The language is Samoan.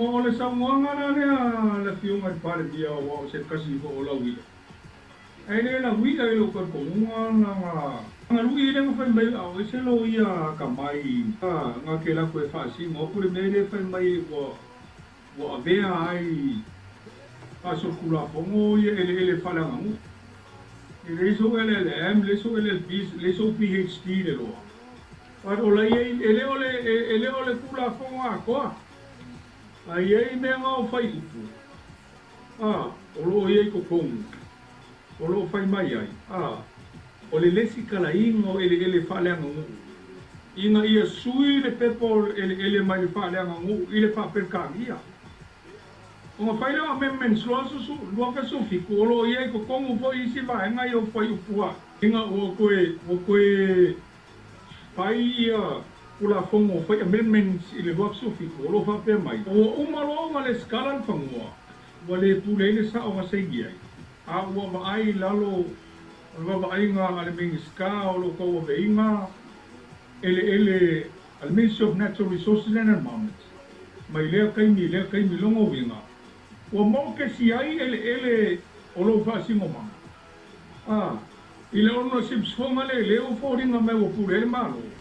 O le saunoaga la lea a le Afioga i le Palemia aua o se tasi foi o lau ia, ae le lauia i lou talitonuga na lui lea na fai mai a o ese loia atamai na te alu atu e faasino atu le mea lea fai mai ua ua avea ai faasolitulafono ia eleele faaleaganuu. E leai sou LLM, leai sou LLB, leai sou PhD i le loa. But o la i ai, e le o le, e le o le Tulafono atoa. A i ai mea na o fuaiupu, a, o lo o i ai i totonu, o lo o fai mai ai, a, o le lesitalaina o eleele faaleaganuu, ina ia sui le pepa o eleele mai le faaleaganuu i le faaperetania. Ona fai lea o amendments 2017, o lo o i ai i totonu foi isi vaega ia o fuaiupu a, ina ua toe, ua toe fai ia Tulafono fai amendments i le 2017, o lo o faapea mai, ua uma loa ona lesitala le fanua, ua le pule ai le sao na saini ai, a ua vaai i lalo o le vaavaaiga a le Minisita o lo o tauaveina eleele a le Ministry of Natural Resources and Environment mai lea taimi i lea taimi. Lona uiga, ua mookesi ai eleele o lou faasinomaga a i le ownership foga le lea ua foliga mai ua pule ai le Malo.